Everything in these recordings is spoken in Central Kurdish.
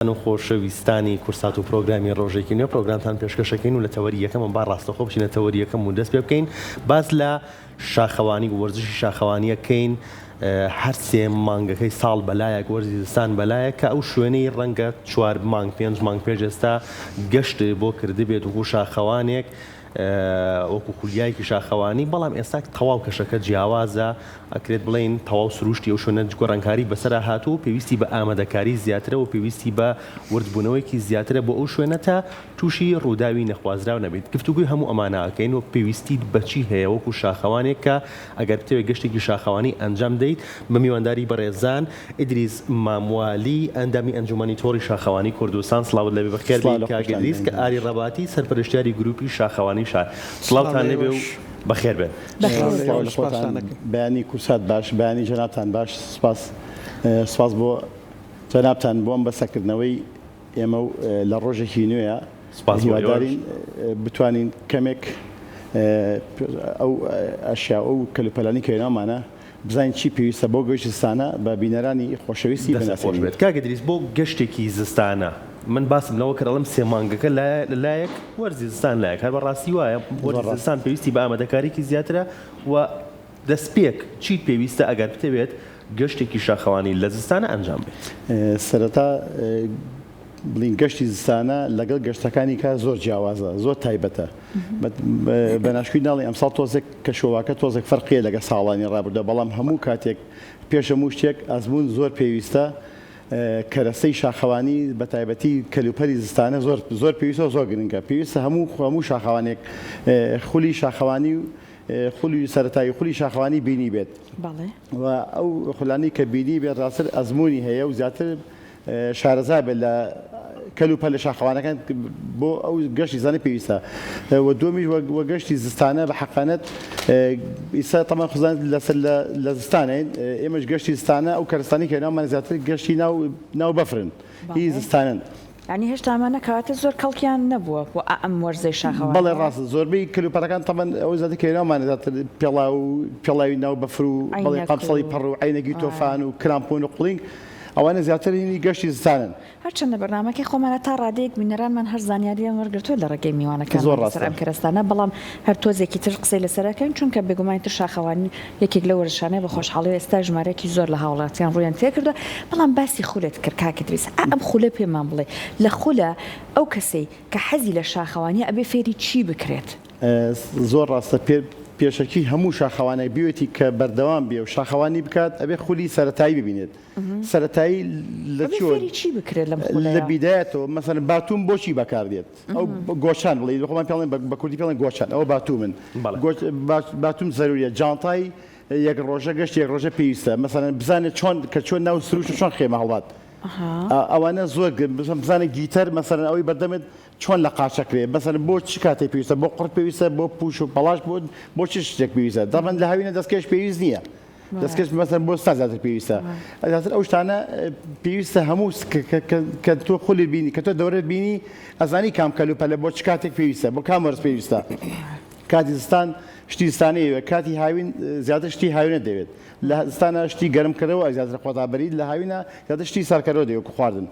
و خۆشەویستانی کورسات و پرۆگرامی ڕۆژێکی نوێ پرۆگرامتان پێشکەشەکەین و لە تەوەری یەکەمە با ڕاستەخۆ بچینە تەوەری یەکەم و دەست پێ بکەین باس لە شاخەوانی و وەرزشی شاخەوانیەکەین هەر سێ مانگەکەی ساڵ بەلایەک وەرزی زستان بەلایەک کە ئەو شوێنەی ڕەنگە چوار مانگ پێنج مانگ پێش ئێستا گەشت بۆ کردبێت وەکو شاخەوانێک وەکو خولیایەکی شاخەوانی، بەڵام ئێستا تەواو کەشەکە جیاوازە، ئەکرێت بڵێین تەواو سروشتی ئەو شوێنە گۆڕانکاری بەسەرا هاتووە و پێویستی بە ئامادەکاری زیاترە و پێویستی بە وردبوونەوەیەکی زیاترە بۆ ئەو شوێنە تا تووشی ڕووداوی نەخوازراو نەبیت. گفتوگۆی هەموو ئەمانە ئەکەین و پێویستیت بە چی هەیە وەکو شاخەوانێک کە ئەگەر بتەوێت گەشتێکی شاخەوانی ئەنجام دەیت بە میوانداری بەڕێزان ئیدریس ماموالی ئەندامی ئەنجومەنی تۆڕی شاخەوانی کوردستان سڵاوت لێبێ بەخێر سڵاو بێی لە کاک خۆتان ئیدریس کە بەیانتان ئاری باش. ڕەباتی سەرپەرشتیاری گروپی شاخەوانی شار سڵاو سڵاوتان لە لێبێ و ئێوەش. بەخێر بێن. بەخێر سڵاو سڵاو لە لە خۆتان سوپاستان ئەکەین. بەیانی کورسات باش بەیانی جەنابتان باش سوپاس سوپاس بۆ جەنابتان بۆ ئەم بەسەکردنەوەی ئێمە و لە ڕۆژێکی نوێیە سوپاس بۆ ئێوەش. هیوادارین بتوانین کەمێک ئەو ئەشیا و ئەو کەلوپەلانەی کە ناومانە بزانین چی پێویستە بۆ گەشتی زستانە بە بینەرانی خۆشەویستی دەستت خۆش بناسێنین. بێت کاک ئیدریس بۆ گەشتێکی زستانە من باسم لەوە کرد ئەڵێم سێ مانگەکە لە لایەک وەرزی زستان لایەک هەر بەڕاستی وایە زۆر وەرزی ڕاستە. زستان پێویستی بە ئامادەکاریکی زیاترە و دەستپێک چیت پێویستە ئەگەر بتەوێت گەشتێکی شاخەوانی لە زستانە ئەنجام بەیت؟ سەرەتا بڵین گەشتی زستانە لەگەڵ گەشتەکانی کە زۆر جیاوازە زۆر تایبەتە بە ناشکری ناڵێ ئەمساڵ تۆزێک کەشوهەواکە تۆزێک فەرقیە لەگە ساڵانی ڕابردووە بەڵام هەموو کاتێک پێش هەموو شتێک ئەزموون زۆر پێویستە کەرەسەی شاخەوانی بە تایبەتی کەلوپەلی زستانە زۆر زۆر پێویستە و زۆر گرنگە پێویستە هەموو هەموو شاخەوانێک خولی شاخەوانی و خولی سەرەتایی خولی شاخەوانی بینی بێت و ئەو خولانەی کە بینی بێت ڕاستتر ئەزموونی هەیە و زیاتر شارەزا بێت لە کەل و پەلە شاخەوانەکان بۆ ئەو گەشتی زستانە پێویستە و دووەمیش وە گەشتی زستانە بە حەقانەت ئیستا تەمان خزان لەسەر لە زستانین ئێمەش گەشتی زستانە ئەو کەرستانی کە ناومان زیاتر گەشتی ناو ناو بەفرن هی زستانن. یانی هێشتا ئەمانە کەواتە زۆر کەڵکیان نەبووە بۆ ئە ئەم وەرزەی شاخەوانی بەڵێ ڕاستە زۆربەی کەلوپەلەکان تەبەن ئەوەی زیاتر کە ناومانە زیاتر پێڵاو پێڵاوی ناو بەفر و بەڵێ عەینەک قەمسەڵی و پەڕ و عەینەکی ئا. تۆفان و کرامپۆن و قوڵینگ ئەوانە زیاتر هینی گەشتی زستانن. هەرچەندە بەرنامەکەی خۆمانە تا ڕادەیەک بینەرانمان هەر زانیاریان وەرگرتووە لە ڕێگەی زۆر میوانەکانمان لەسەر ڕاستە. ئەم کەرەستانە بەڵام هەر تۆزێکی تر قسەی لەسەر ئەکەین چونکە بێگومان تر شاخەوانی یەکێک لەو وەرزشانەیە بە خۆشحاڵیەوە ئێستا ژمارەیەکی زۆر لە هاوڵاتیان ڕوویان تێکردووە بەڵام باسی خولت کرد کاک ئیدریس ئا ئەم خولە پێمان بڵێ لە خولە ئەو کەسەی کە حەزی لە شاخەوانیە ئەبێ فێری چی بکرێت؟ زۆر ڕاستە پێشەکی هەموو شاخەوانێک بیەتی کە بەردەوام بێ و شاخەوانی بکات ئەبێ خولی سەرەتایی ببینێت سەرەتایی لە ئەبێ چۆ فێری چی بکرێت لەم لە خولەیا؟ بیدایەتەوە مەسەلەن باتوم بۆچی بەکاردێت ئەو گۆچان بڵێ خۆمان پێڵێن بە کوردی پێڵێن گۆچان ئەوە باتومن بەڵێ. باتوم زەروریە جانتای یەک ڕۆژە گەشتی یەک ڕۆژە پێویستە مەسەلەن بزانێت چۆن کە چۆن ناو سروشت چۆن خێمە هەڵات ئەوانە زۆر بزانێت گیتەر مەسەلەن ئەوەی بەردەمت چۆن لە قاچەکرێ مەسەلەن بۆ چ کاتێک پێویستە بۆ قوڕ پێویستە بۆ پوش و پەڵاش بۆ بۆ چ شتێک پێویستە دەڵێن لە هاوینە دەستکێش پێویست نییە دەستکێش مەسەلەن بۆ ستا زیاتر پێویستە زیاتر ئەو شتانە پێویستە هەموو کە تۆ خولی بینی کە تۆ دەورەت بینی ئەزانی کام کەلوپەلە بۆ چ کاتێک پێویستە بۆ کام وەرز پێویستە کاتی زستان شتی زستانەی ئەوێت کاتی هاوین زیاتر شتی هاوینە دەوێت لە زستانە شتی گەرمکەرەوە زیاتر خۆتا بەریت لە هاوینە زیاتر شتی سارکەرەوە دەوێت وەکو خواردن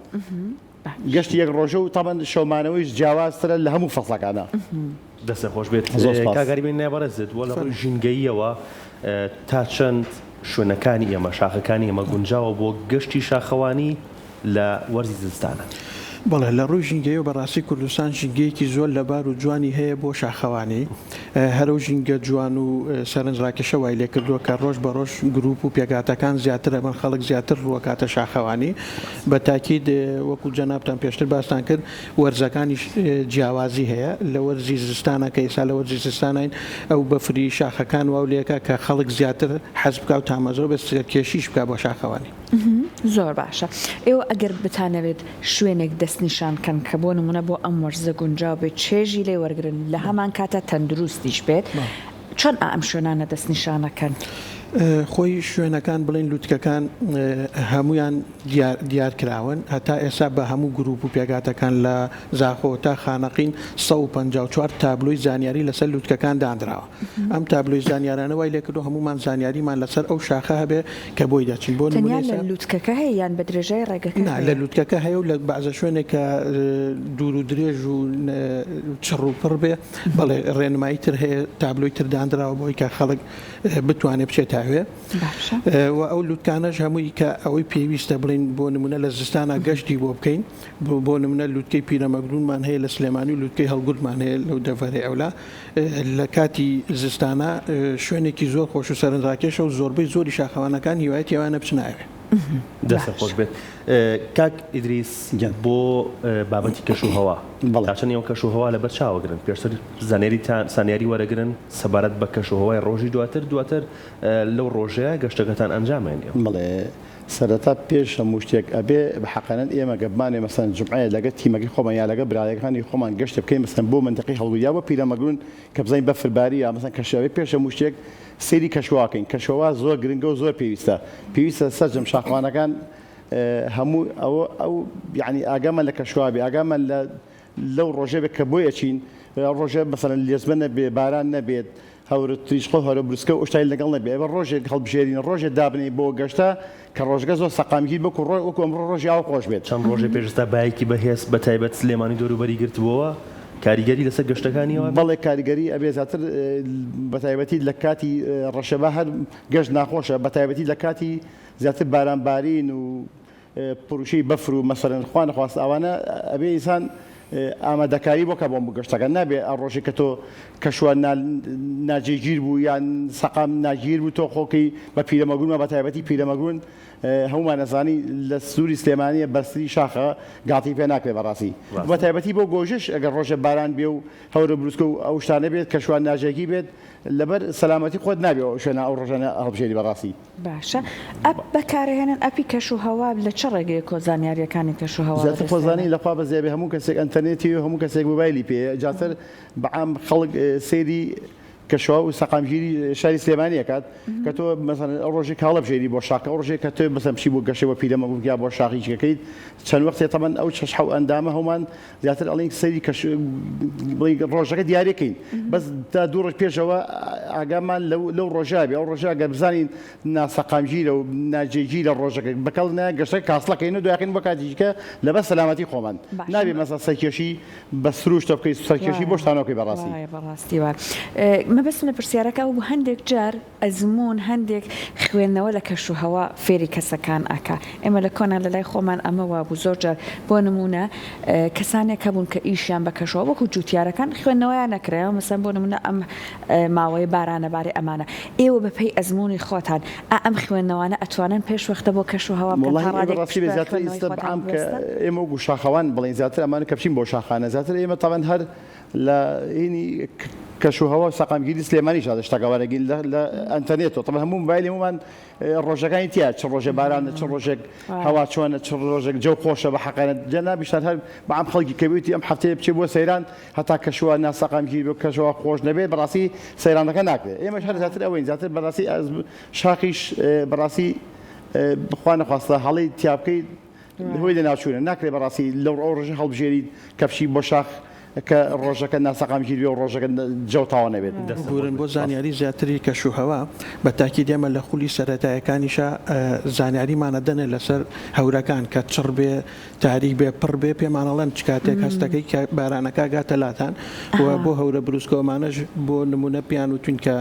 گەشتی یەک ڕۆژە و تەبەن شەومانەوەیش جیاوازترە لە هەموو فەسڵەکانە. دەستت خۆش بێت زۆر سپاس. کاک ئاریمین نایە بەڕێزت وە لە ڕووی ژینگەییەوە تا چەند شوێنەکانی ئێمە شاخەکانی ئێمە گونجاوە بۆ گەشتی شاخەوانی لە وەرزی زستانە؟ بەڵێ لە ڕووی ژینگەیەوە بەڕاستی کوردستان ژینگەیەکی زۆر لەبار و جوانی هەیە بۆ شاخەوانی، هەر ئەو ژینگە جوان و سەرنجڕاکێشە وای لێکردووە کە ڕۆژ بە ڕۆژ گروپ و پێکهاتەکان زیاتر ئەبن، خەڵک زیاتر ڕووەکاتە شاخەوانی، بە تاکید وەکو جەنابتان پێشتر باستان کرد وەرزەکانیش جیاوازی هەیە لە وەرزی زستانە کە ئێستا لە وەرزی زستانین ئەو بەفری شاخەکان واو لێکا کە خەڵک زیاتر حەز بکا و تامەزرۆ بێت سەرکێشیش بکا بۆ شاخەوانی. زۆر باشە ئێوە ئەگەر بتانەوێت شوێنێک دەستنیشان کەن کە بۆ نمونە بۆ ئەم وەرزە گونجاو بێت چێژی لێ وەرگرن لە هەمان کاتا تەندروستیش بێت چۆن ئا ئەم شوێنانە دەستنیشانەکەن؟ خۆی شوێنەکان بڵێین لوتکەکان هەموویان دیار کراون هەتا ئێستا بە هەموو گروپ و پێکهاتەکان لە زاخۆ تا خانەقین 154 تابلۆی زانیاری لەسەر لوتکەکان دانراوە ئەم تابلۆی زانیارانە وای لێکردووە هەموومان زانیاریمان لەسەر ئەو شاخە هەبێ کە بۆی دەچین بۆ تەنیا لە لوتکەکە هەیە یان بە درێژای ڕێگەکە نا لە لوتکەکە هەیە و لە بەعزە شوێنێک کە دوور و درێژ و چڕ و پڕ بێ بەڵێ ڕێنمایی تر هەیە تابلۆی تر دانراوە بۆی کە خەڵک بتوانێت بچێتە ئەوێ و ئەو لوتکانەش هەمووی کە ئەوەی پێویستە بڵین بۆ نمونە لە زستانە گەشتی بۆ بکەین بۆ نمونە لوتکەی پیرەمەگرونمان هەیە لە سلێمانی و لوتکەی هەڵگورتمان هەیە لەو دەڤەرەی ئەولا لە کاتی زستانە شوێنێکی زۆر خۆش و سەرنجڕاکێشە و زۆربەی زۆری شاخەوانەکان هیوایەتی ئەوانە بچنە ئەوێ. دەستت خۆش بێت کاک ئیدریس بۆ بابەتی کەش و هەوا تا چەند ئێوە کەش و هەوا لەبەر چاوەگرن پێشتر زانیاریتان زانیاری وەرەگرن سەبارەت بە کەش و هەوای ڕۆژی دواتر دواتر لەو ڕۆژەیە گەشتەکەتان ئەنجام ئەیەن ئێوە؟ بەڵێ سەرەتا پێش هەموو شتێک ئەبێ بە حەقانەت ئێمە گەر بمانەوێ مەسەلەن جومعەیە لەگەر تیمەکەی خۆمان یا لەگەر برایەکانی خۆمان گەشتێ بکەین مەسەلەن بۆ مەنتیقەی هەڵگورد یا بۆ پیرەمەگرون کە بزانین بەفر باری یا مەسەلەن کەش ئەبێ پێش هەموو شتێک سەیری کەشوهەوا کەین کەشوهەوا زۆر گرنگە و زۆر پێویستە پێویستە سەرجەم شاخەوانەکان هەموو ئەوە ئەو یعنی ئاگامان لە کەشوهەوا بێ ئاگامان لە لەو ڕۆژە بێت کە بۆی ئەچین ڕۆژە مەسەلەن لێزمە نەبێ باران نەبێت هەورە تریشقە و هەورە بروسکە و شتای لەگەڵ نەبێ ئەبێ ڕۆژێک هەڵبژێرین ڕۆژێ دابنێین بۆ گەشتە کە ڕۆژەکە زۆر سەقامگیر وەکو ڕۆ وەکو ئەمڕۆ ڕۆژی ئاو خۆش بێت. چەند ڕۆژێ پێش ئێستا بایەکی بەهێز بە تایبەت سلێمانی دەوروبەری گرتبووەوە، کاریگەری لەسەر گەشتەکانی ئەوە بێت؟ بەڵێ کاریگەری ئەبێ زیاتر بە تایبەتی لە کاتی ڕەشەبا هەر گەشت ناخۆشە بە تایبەتی لە کاتی زیاتر باران بارین و پڕوشەی بەفر و مەسەلەن خوا نەخواستە ئەوانە ئەبێ ئینسان ئامادەکاری بۆ کا بۆ گەشتەکە نابێ ئە ڕۆژێک کە تۆ کەشوە ناجێگیر بوو یان سەقام ناگیر بوو تۆ خۆکەی بە پیرەمەگرون بە تایبەتی پیرەمەگرون هەمومان ئەزانی لە سنووری سلێمانیە بەرزترین شاخە گاڵتەی پێ ناکرێ بەڕاستی بە تایبەتی بۆ گۆژش ئەگەر ڕۆژێ باران بێ و هەورە بروسکە و ئەو شتانە بێت کەشوان ناجێگیر بێت لەبەر سەلامەتی خۆت نابێ ئەو شوێنە ئەو ڕۆژانە هەڵبژێری بەڕاستی. باشە ئەپ بەکارەهێنن ئەپی کەش و هەوا لە چ ڕێگەیەکۆ زانیاریەکانی کەش و هەوا زیاتر بەدەست خۆزانی دێنن؟ لەخوا بەزیابێ هەموو کەسێک ئەنتەرنێتی هەیە و هەموو کەسێک مۆبایلی پێیە جاتر بە عام خەڵک سەیری کەشوهەوا و سەقامگیری شاری سلێمانی ئەکات کە تۆ مەسەلەن ئەو ڕۆژێک هەڵەبژێری بۆ شاخ ئەو ڕۆژێک کە تۆ مەسەلەن بچی بۆ گەشتێ بۆ پیرەمەگرون یا بۆ شاخی کەکەیت چەند وەختێ تەمەن ئەو شەش حەو ئەندامە هەموومان زیاتر ئەڵێین سەیری کەش بڵێین ڕۆژەکە دیاریەکەین بەس تا دوو ڕۆژ پێشەوە ئاگامان لەو لەو ڕۆژە بێ ئەو ڕۆژە گەر بزانین ناسەقامگیرە و ناجێگیرە ڕۆژەکە بەکەڵ نایە گەشتەکە کاسڵەکەین و دوایخین بۆ کاتی دیکە لەبەر سەلامەتی خۆمان باشە نابێ مەسەلەن سەرکێشی بە سروشتە بکەی سەرکێشی بۆ وایە شتانەوە بکەی بەڕاستی. وایە بەڕاستی وایە مەبەستم لە پرسیارەکە ئەوە بوو هەندێک جار ئەزموون هەندێک خوێندنەوە لە کەشوهەوا فێری کەسەکان ئەکا. ئێمە لە کۆنا لە لای خۆمان ئەمە وابوو زۆر جار بۆ نموونە کەسانێک هەبوون کە ئیشیان بە کەشوهەوا وەکوو جووتیارەکان خوێندنەوەیان ئەکرا مەسەلەن بۆ نموونە ئەم ماوەیە بارانە بارێ ئەمانە ئێوە بە پێی ئەزموونی خۆتان ئا ئەم خوێندنەوانە ئەتوانن پێش وەختە بۆ کەشوهەوا بکەن تا وەڵاهی ئێمە ڕادەیەک ڕاستی پشت بێ بە زیاتر خوێندنەوەی ئیستا خۆتان بەعام کە ببەستن؟ ئێمە وەکوو شاخەوان بڵێین زیاتر ئەمانە کە بچین بۆ شاخانە زیاتر ئێمە تەبعەن هەر لە هینی کەش و هەوا و سەقامگیری سلێمانیش هاتە شتەکە وەرەگین لە لە ئەنتەرنێتەوە تەبعەن هەموو مۆبایلی هەموومان ڕۆژەکانی تیا چ ڕۆژێ بارانە چ ڕۆژێک هەوا چۆنە چ ڕۆژێک جەو خۆشە بە حەقانە جەنابیشتان هەر بەعام خەڵکی کە وتی ئەم هەفتەیە بچێ بۆ سەیران هەتا کەشوە ناسەقامگیر بێ و کەشەوە خۆش نەبێت بەڕاستی سەیرانەکە ناکرێت ئێمەش هەر زیاتر ئەوەین زیاتر بەڕاستی شاخیش بەڕاستی خوا نەخواستە هەڵەی تیا بکەیت هۆی لەناوچوونە ناکرێت بەڕاستی لەو ئەو ڕۆژە هەڵبژێریت کە بچی بۆ شاخ کە ڕۆژەکە ناسەقامگیر بێ و ڕۆژەکە جەو تاوا نەبێت. ببورن بۆ زانیاری زیاتری کەشوهەوا، بە تاکید ئێمە لە خولی سەرەتایەکانیشا زانیاریمان ئەدەنێ لەسەر هەورەکان کە چڕ بێ تاریک بێ پڕ بێ پێمان ئەڵێن چ کاتێک هەستەکەی کە بارانەکە ئەگاتە لاتان و بۆ هەورە بروسکە ئەمانەش بۆ نمونە پێیان وتوین کە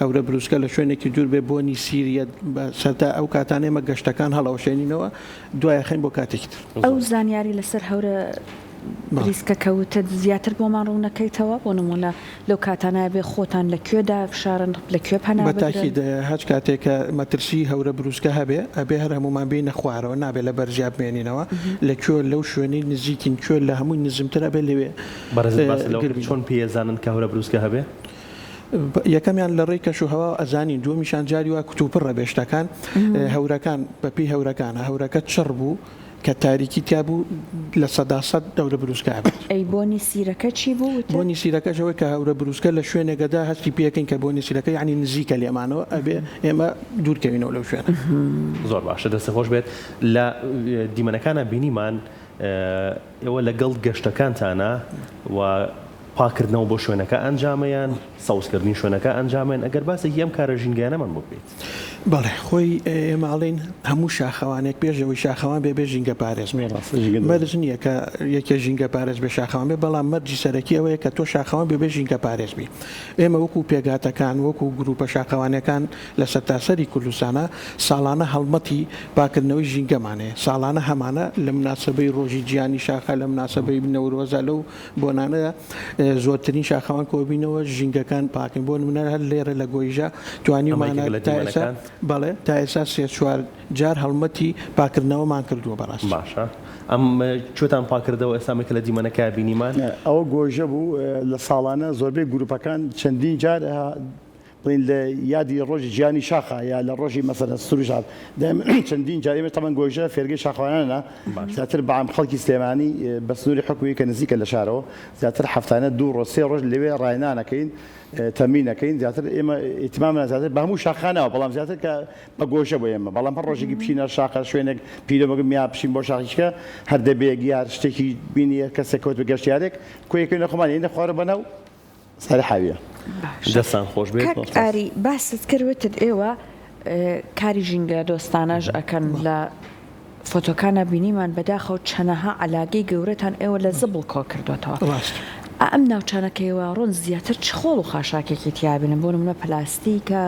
هەورە بروسکە لە شوێنێکی دوور بێ بۆنی سیریەت بە سەرتا ئەو کاتانە ئێمە گەشتەکان هەڵەوەشێنینەوە دوایەخەین بۆ کاتێکی تر. ئەو زانیاری لەسەر هەورە بریسکە کە وتت زیاتر بۆمان ڕوونەکەیتەوە؟ بۆ نموونە لەو کاتانە بێ خۆتان لە کوێدا فشارن لە کوێ پەنا بە بگرن؟ تاکید هەچ کاتێک کە مەترسی هەورە بروسکە هەبێ ئەبێ هەر هەموومان بێینە خوارەوە نابێ لە بەرزیا بمێنینەوە لە کوێ لەو شوێنەی نزیکین کوێ لە هەمووی نزمتر ئەبێ لەوێ بەڕێزت باست لەوە گر کرد بین. چۆن پێی ئەزانن کە هەورە بروسکە هەبێ؟ یەکەمیان لە ڕێی کەش و هەواوە ئەزانین، دووەمیشان جاری وا کوتوپڕ ئەبێ شتەکان، هەورەکان بە پێی هەورەکانە، هەورەکە چڕ بوو. کە تاریکی تیا بوو 100% هەورە بروسکە ئەبێت. ئەی بۆنی سیرەکە چی بوو وتت؟ بۆنی سیرەکەش ئەوەی کە هەورە بروسکە لە شوێنێکەدا هەستی پێکەین کە بۆنی سیرەکە یانی نزیکە لێمانەوە ئەبێ ئێمە دوور کەوینەوە لەو شوێنە. زۆر باشە دەستت خۆش بێت لە دیمەنەکانا بینیمان ئێوە لەگەڵ گەشتەکانتانا و پاککردنەوە بۆ شوێنەکە ئەنجامە یان سەوزکردنی شوێنەکە ئەنجامە یان ئەگەر باسێکی ئەم کارە ژینگەیانەمان بۆ بکەیت؟ بەڵێ خۆی ئێمە ئەڵێین هەموو شاخەوانێک پێش ئەوەی شاخەوان بێ بێ ژینگە پارێز بێ مەرج نییە کە یەکێ ژینگە پارێز بێ شاخەوان بێ بەڵام مەرجی سەرەکی ئەوەیە کە تۆ شاخەوان بێ بێ ژینگە پارێز بی ئێمە وەکو پێکهاتەکان وەکو گروپە شاخەوانەکان لە سەرتاسەری کوردستانا ساڵانە هەڵمەتی پاکردنەوەی ژینگەمان هەیە ساڵانە هەمانە لە مناسەبەی ڕۆژی جیهانی شاخە لە مناسەبەی نەورۆزە لەو بۆنانە زۆرترین شاخەوان کۆبینەوە ژینگەکان پاکن بۆ نمونە هەر لێرە لە گۆیژە توانیومانە تا ئێستا بەڵێ تا ئێستا سێ چوار جار هەڵمەتی پاکردنەوەمان کردووە بەڕاستی. باشە ئەم کوێتان پاکردەوە ئێستا ئەمەی کە لە دیمەنەکە بینیمان؟ ئەوە گۆیژە بوو لە ساڵانە زۆربەی گروپەکان چەندین جار بڵێین لە یادی ڕۆژی جیهانی شاخە یا لە ڕۆژی مەسەلەن سروش هات دایم چەندین جار ئێمە تەبعەن گۆیژە فێرگەی شاخەوانانە زیاتر بەعام خەڵکی سلێمانی بە سنووری حکومی کە نزیکە لە شارەوە زیاتر هەفتانە دوو ڕۆژ سێ ڕۆژ لەوێ ڕاهێنانەکەین تەمرینەکەین زیاتر ئێمە ئیتماممان زیاتر بە هەموو شاخانەوە بەڵام زیاتر کە بە گۆیژە بۆ ئێمە بەڵام هەر ڕۆژێکی بچینە شاخە شوێنێک پیرۆ بگرم یا بچین بۆ شاخیچکە هەر دەبێک یا شتێکی بینی هەر کەسێک کەوت بە گەشتیارێک کۆیەکەین لە خۆمان یەینە خوارە بەناو سەر حاویە. باشە دەستان خۆش بێت کاک مامۆستا. ئاری باست کرد وتت ئێوە کاری ژینگە دۆستانەش ئەکەن لە فۆتۆکانا بینیمان بەداخەوە چەنەها عەلاگەی گەورەتان ئێوە لە زبڵ کۆ کردۆتەوە ڕاستە. ئا ئەم ناوچانە کە ئێوە ڕۆن زیاتر چ خۆڵ و خاشاکێکی تیا بینن بۆ نمونە پلاستیکە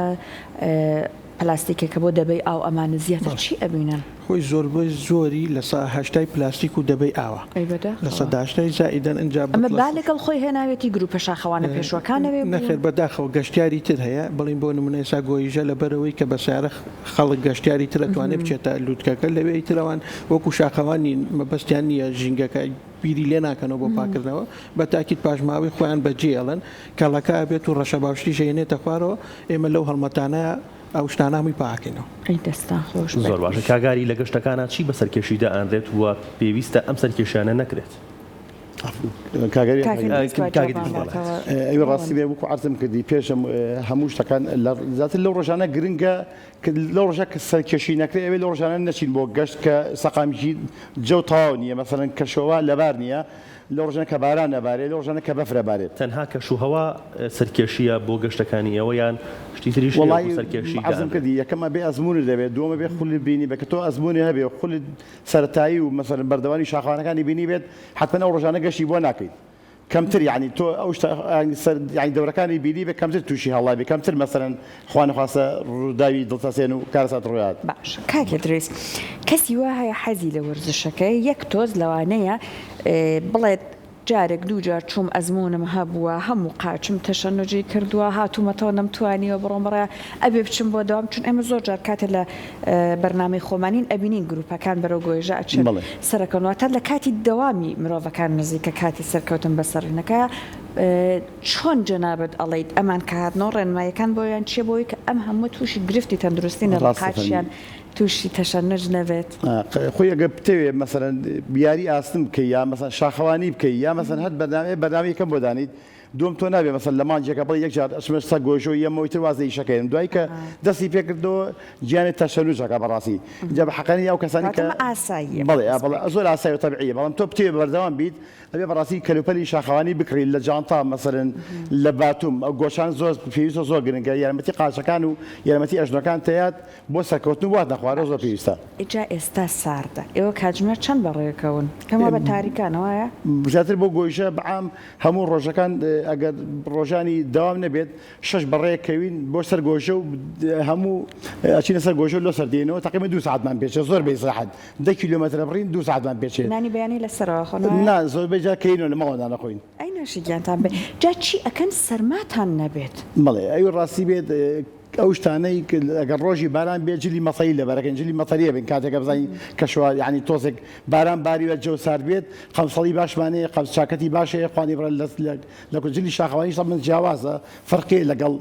پلاستیکێکە بۆ دەبەی ئاو ئەمانە زیاتر بەڵێ. چی ئەبینن؟ خۆی زۆربەی زۆری لە سە هەشتای پلاستیک و دەبەی ئاوە ئەی لە بەداخەوە. سەدا هەشتای زائیدەن ئنجا ئەمە بتڵە با لەگەڵ خۆی هێناوێتی گروپە شاخەوانە پێشوەکان ئەوێ بوون؟ نەخێر بەداخەوە گەشتیاری تر هەیە بڵێین بۆ نمونە ئێستا گۆیژە لەبەرئەوەی کە بە سەیارە خەڵک گەشتیاری تر ئەتوانێ بچێتە لوتکەکە لەوێ ئیتر ئەوان وەکو شاخەوان نین مەبەستیان نییە ژینگەکە بیری لێ ناکەنەوە بۆ پاکردنەوە بە تاکید پاشماوەی خۆیان بەجێ ئەڵێن کەڵەکە ئەبێت و ڕەشەباوشتیش ئەیەنێتە خوارەوە ئێمە لەو هەڵمەتانە ئەو شتانە هەمووی پاکەینەوە. ئەی دەستان خۆش بێت. زۆر باشە کاک ئاری لە گەشتەکانا چی بە سەرکێشی دائەنرێت و پێویستە ئەم سەرکێشیانە نەکرێت؟ کاک ئاری کاک ئیدریس با کاک جوابمان ئیدریس بەڵێ. باتەوە. ئەوی ڕاستی بێ وەکو عەرزم کردی پێش هەموو شتەکان لە زیاتر لەو ڕۆژانە گرنگە کە لەو ڕۆژە کە سەرکێشی نەکرێ ئەوێ لەو ڕۆژانە نەچین بۆ گەشت کە سەقامگیر جەو تەواو نییە مەسەلەن کەشوهەوا لەبار نییە لەو ڕۆژانە کە باران ئەبارێ لەو ڕۆژانە کە بەفر ئەبارێت. تەنها کەشوهەوا سەرکێشییە بۆ گەشتەکانی ئێوە یان شتی تریش هەیە وەڵایی وەکو سەرکێشی عەرزم دائەنرێت؟ کردی یەکەم ئەبێ ئەزموونت هەبێ دووەم ئەبێ خولت بینی بێ کە تۆ ئەزموونی هەبێ و خولت سەرەتایی و مەسەلەن بەردەوامی شاخەوانەکانی بینی بێت حەتمەن ئەو ڕۆژانە گەشتی بۆ ناکەیت کەمتر یانی تۆ ئەو شتە سەر یانی دەورەکانی بینی بێ کەمتر تووشی هەڵا بێ کەمتر مەسەلەن خوا نەخواستە ڕووداوی دڵتەزێن و کارەسات ڕوویات. باشە کاک ئیدریس کەسی وا هەیە حەزی لە وەرزشەکەیە یەک تۆز لەوانەیە بڵێت جارێک دوو جار چووم ئەزموونم هەبووە هەموو قاچم تەشەنوجی کردووە هاتوومەتەوە نەمتوانیوە بڕۆم بەڕێ ئەبێ بچم بۆ دەوام چون ئێمە زۆر جار کاتێ لە بەرنامەی خۆمانین ئەبینین گروپەکان بەرەو گۆیژە ئەچن بەڵێ. سەرەکەون واتە لە کاتی دەوامی مرۆڤەکان نزیکە کاتی سەرکەوتن بەسەر ڕینەکە چۆن جەنابت ئەڵێیت ئەمان کە هاتنەوە ڕێنماییەکان بۆیان چیە بۆی کە ئەم هەمووە تووشی گرفتی تەندروستی نەبن ڕاستە قاچیان فەرمی. تووشی تەشەنوج نەبێت؟ خۆی ئەگەر بتەوێ مەسەلەن یاری ئاسن بکەی یا مەسەلەن شاخەوانی بکەی یا مەسەلەن هەر بەرنامەیە بەرنامەی یەکەم بۆ دانیت دووەم تۆ نابێ مەسەلەن لە مانگێکا بڵێی یەک جار ئەچمە سەر گۆیژە و یەمەوە ئیتر واز لە ئیشەکە هێنم دوایی کە دەستی پێ کردەوە گیانت تەشەنوج ئەکا بەڕاستی ئینجا بە حەقانی ئەو کەسانی کەواتە کە ئەمە ئاساییە بەڵێ دەست بەڵێ پێ زۆر ئاسایی و تەبیعیە بەڵام تۆ بتەوێ بەردەوام بیت ئەبێ بەڕاستی کەلوپەلی شاخەوانی بکڕی لە جانتا مەسەلەن لە باتوم ئەو گۆچان زۆر پێویستە زۆر گرنگە یارمەتی قاچەکان و یارمەتی ئەژنۆکان تەیات بۆ سەرکەوتن و هاتنە خوارەوە زۆر باش پێویستە. جا ئێستا ساردە ئێوە کاتژمێر چەند بەڕێکەون؟ پێم وابە تاریکانە وایە؟ زیاتر بۆ گۆیژە بەعام هەموو ڕۆژەکان ئەگەر ڕۆژانی دەوام نەبێت شەش بەڕێ کەوین بۆ سەر گۆژە و هەموو ئەچینە سەر گۆژە لۆ سەر دێنەوە تەقریبەن دوو سەعاتمان پێچێت زۆر بە ئیسراحەت دە کیلۆمەترە بڕین دوو سەعاتمان پێچێت. نانی بەیانی لە سەرەوە خۆن وایە؟ نا زۆربەی جار کەینەوە لە ماڵەوە نان ئەخۆین. ئەی نۆشی گیانتان بێ جا چی ئەکەن سەرماتان نەبێت؟ بەڵێ ئەوی ڕاستی بێت ئەو شتانەی ئەگەر ڕۆژی باران بێت جلی مەتەری لەبەرەکەین جلی مەتەریە بین کاتێکە بزانین کەشوار یعنی تۆزێک باران باریوە جەو سارد بێت قەمسەڵی باشمان هەیە قەمس چاکەتی باش هەیە خوانی بڕە لە لە جلی شاخەوانیش طبعا جیاوازە فەرقی لەگەڵ